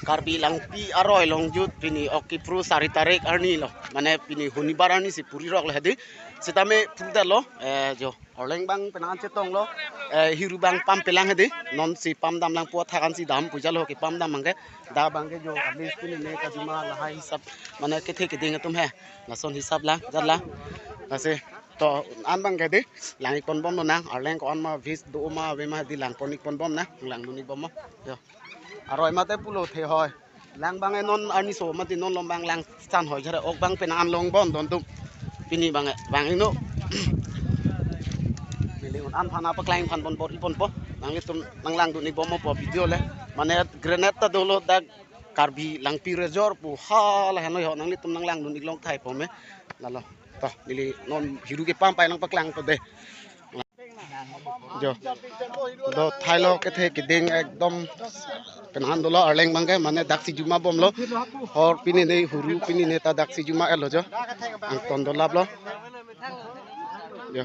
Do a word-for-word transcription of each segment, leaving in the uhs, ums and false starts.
Karbi Langpi aroi longjut pini ok kepru sari tarik arni lo. Mane pini honibar arni si puri rok le hedi. Sitame purda lo, eh, jo. Arleng abang penang chetonglo, eh, hiru abang pampelang hedi. Non si pam damlang pu athak an si dam pu jalo kepam dam abangke. Dak abangke jo at least pini ne kajuma lahai hisap mane kethe keding atum he. Lason hisap lang, jat lang. Lasi to an abangke di lang-ik ponbom lonang, arleng ko-an ma vis do ma ave ma di lang pon-ik ponbom nang, langdun-ik bom mo. Yo. Aroi mate pulo the hoi. Lang abang non arni so mati non lom abang lang san hoi jare ok abang penang an long bon don tum. Pini abang abang ino. Neli un an phana paklang phan bon bor-i ponpo. Nanglitum nanglangdun-ik bom mo po video le. Mane granite ta dolo dak Karbi Langpi Resort pu hala henlo yo nanglitum nanglangdun-ik long thai po me. Lalo. To neli non hiru kepam pai lang paklang to de. Jo. Do thailo kethe keding ekdom penang an dolo arleng abangke mane dak si juma bomlo. Hor pini ne huru pini ne ta dak si juma elo jo. Angton dolap lo. Jo.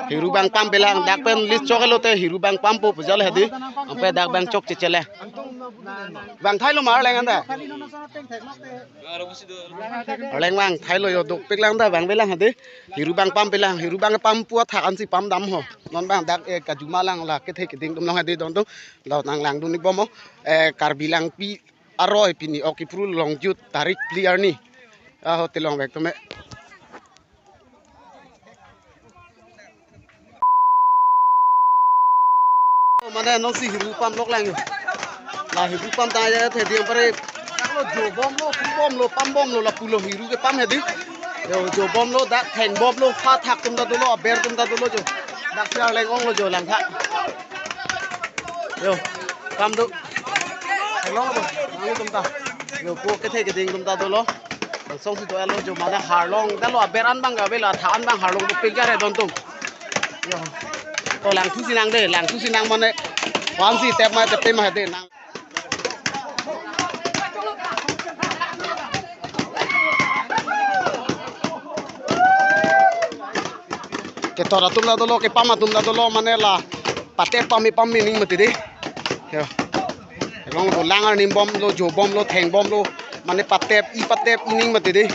Hiru abang pampelang dak pen list chok elo te hiru abang pampo pu jalo hedi. Ampe dak abang chok chechele. Abang thailo ma arleng anta. Arleng abang thailo yo dopik lang ta abang pelang hedi. Hiru abang pampelang, hiru abang pam pu athak an si pam dam ho. Non abang dak eh kajuma lang la kethe keding atum long hedi don tum. Lo nanglangdun-ik bom mo. Eh, Karbi Langpi aroi pini ok kepru longjut tarik phli arni. Ah, hotel long bek to me. Mane non si hiru pam lok lang yo. La hiru pam ta ya the diang pare. Lo jo bomlo, pu bomlo, pam bomlo, lapulo hiru kepam hedi. Yo jo bomlo, dak theng bomlo, pha thak atum ta dolo, aber atum ta dolo jo. Dak si arleng onglo jo langtha. Yo, pam do. Arleng lo, nanglitum ta. Yo, ko kethe keding atum ta dolo. Song si do elo jo mane harlong. Dalo aber an abang ave la tha an abang harlong dopik jare don tum. Yo. To langthu si nang de, langthu si nang mane. Wan si tep ma tep ma de nang. Ketor atum ta dolo, kepam atum ta dolo mane la patep pam-i pam-i ning mati de. Yo. Rong lo lang arni bomlo, jo bomlo, theng bomlo, mane patep, i patep, i ning mati de.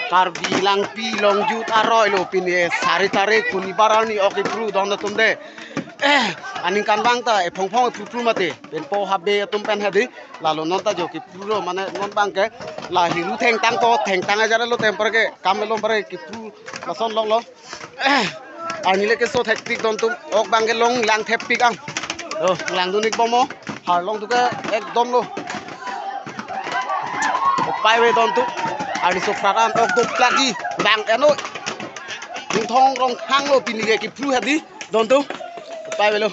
Karbi Langpi longjut aroi lo pini sari tarik honibar arni ok kepru don atum de. Eh, aningkan abang ta ephong phong epru pru mati. Pen po habe atum pen hedi. Lalo non ta jo kepru lo mane non abangke la hiru thengtang ko thengtang ajar lo temper ke kam lo pare kepru lason long lo. Arni le keso thektik don tum ok abangke long lang thepik ang. Oh, langdun-ik bom mo. Harlong tu ke ekdom lo. Upai ave don tu. Arni soprat an ok dop lagi. Bang eno. Hingthong rong khang lo pini ke kepru hedi. Don tu. Upai ave lo.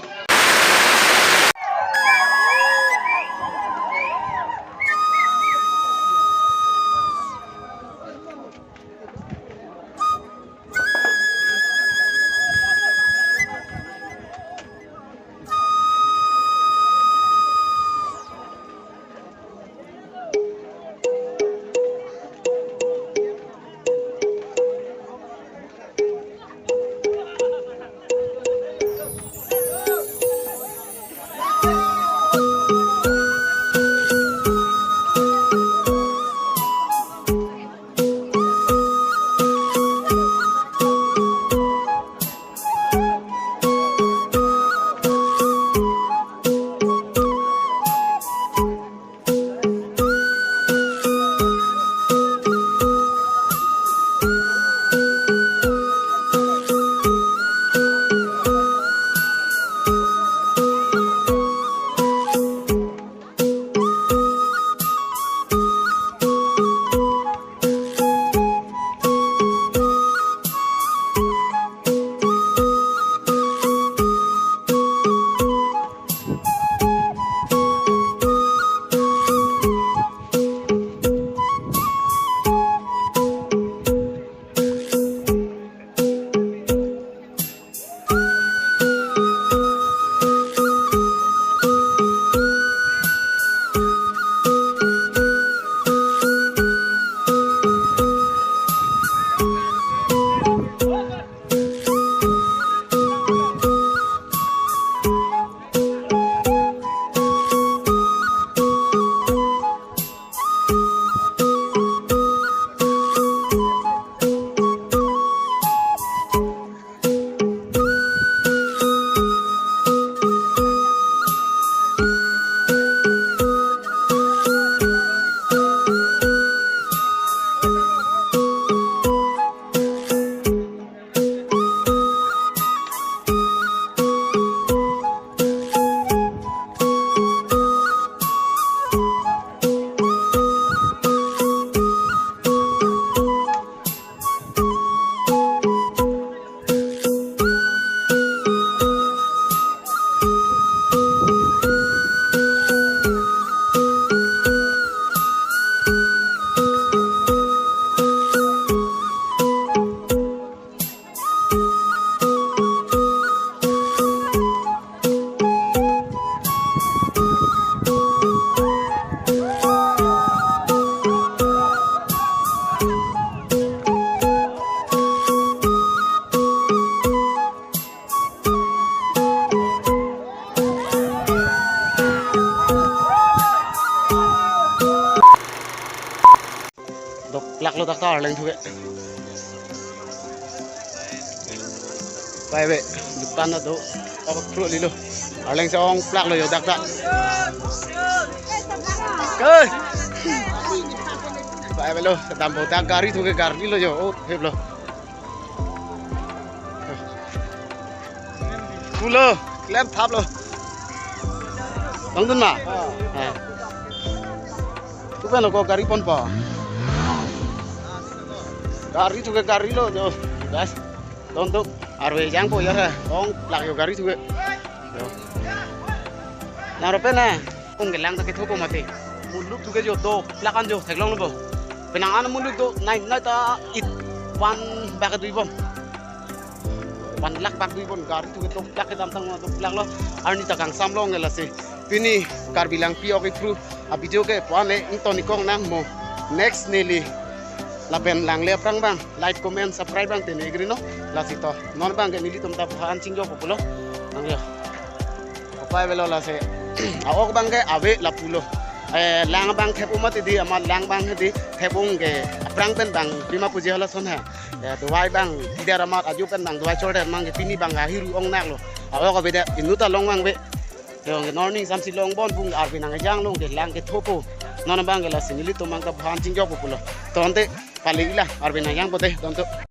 Arleng thuke. Pai ave, dukan ado. Apa kru lilo. Arleng sa ongplak lo yo dak dak. Ke. Pai avelo, dampo dak gari thuke gari lo yo. Oh, hep lo. Pulo, klem thaplo. Tongdun ma? Ah. Tu pen lo ko gari ponpo. Gari thuke gari lo jo. Guys. Tongdun. Arve jangpo ya ha. Ongplak yo gari thuke. Yo. Nang ro pen na. Ong kelang ta kethopo mati. Muluk thuke jo doplak an jo theklonglo bo. Penang an muluk do nai nai ta it one bak dui bom. One lakh bak dui bom gari thuke doplak kedam tang doplak lo. Arni ta kangsam long lasi. Pini Karbi Langpi ok through a video ke puan le ington ikong nang mo. Next neli lapen langle aphrang abang like, comment, subscribe abang tene igri no. Lasi to non abang ke nelitum ta buhan chingjokpo pulo. Nang yo. Pai avelo lasi. A-ok abang ke ave lapulo. Eh, lang abang thep-o mati di, amat lang abang hedi thep-ong ke aphrang pen abang pima puji halason ha. Eh, dovai abang tidar amat aju pen abang dovai chorder abang ke pini abang ahiru ong naklo. A-ok avedet inut along abang ave. Yo, non ning samsi long bon pung arve nang ejang long ke lang kethopo. Non abang ke lasi nelitum abang ta buhan chingjokpo pulo. Tonte pali ila arve nang jangpo te tonto.